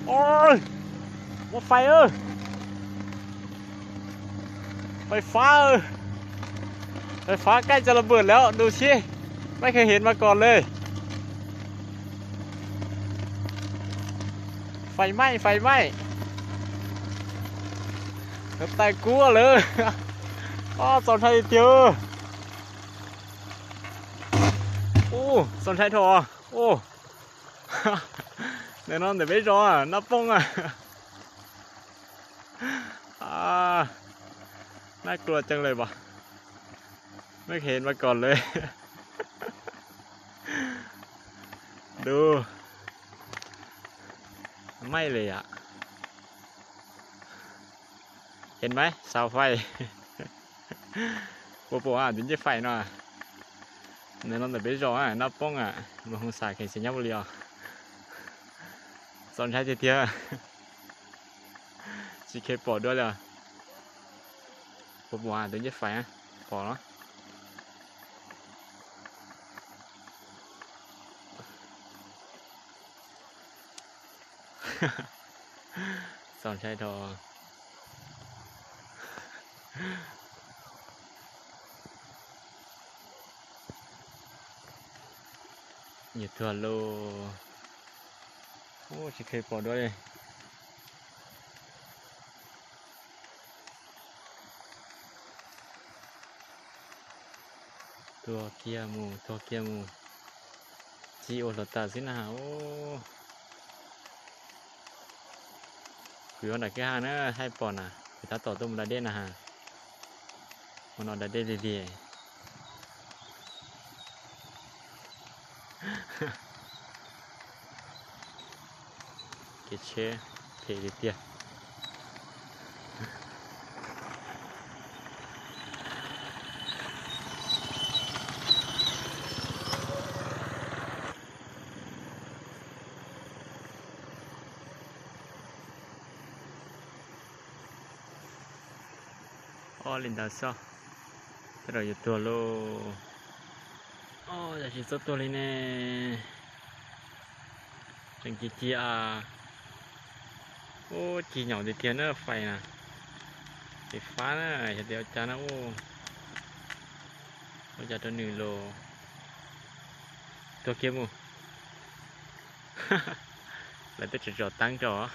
Ôi, muaj fais, fais fab, fais fab ใกล้จะระเบิดแล้ว ดูสิ ไม่เคยเห็นมาก่อนเลย ไฟไหม้ ไฟไหม้ เกือบตายกลัวเลย Oj, txaus ntshai tiag tiag. Ub, txaus ntshai dhau. Ub, ntawm no ntawm peb zos noj poob. Nab kluas ceev lawm pas, ไม่เคยเห็นมาก่อนเลย ดู ไหม้เลยอ่ะ เห็นไหม เสาไฟ Puas pom a, tus ncej fais no. Ntawm no ntawm peb zos noj poob a, mus hoo xas kheev xis nyob ua li os. Txaus ntshai tiag tiag. Tsis kheev pom dua li os. Puas pom a, tus ncej fais pom los. Txaus ntshai dhau. Yuav tuag lauj. Ub, tsis kheev pom dua li. Tuag kiag mus, tuag kiag mus. Tsis ua hluav taws xwb na has. Kuv yuav nram kwj ha na, thaij pom na, kuv tab tom tuaj mus da dej na has. Ua no da dej lig lig. Kev tsheb phem tiag tiag. Ob li ntawd xwb, tej zaum yuav tuag lauj. Ob, yam tsis txhob tuag li ne. Tseem ci ci a. Ub, ci nyaum tiag tiag na fais na. Fais fab na, yog tias ua cas na ub. Ua cas rau nws los. Tuag kiag mus. Lawv twb tseem tsom teeb rau.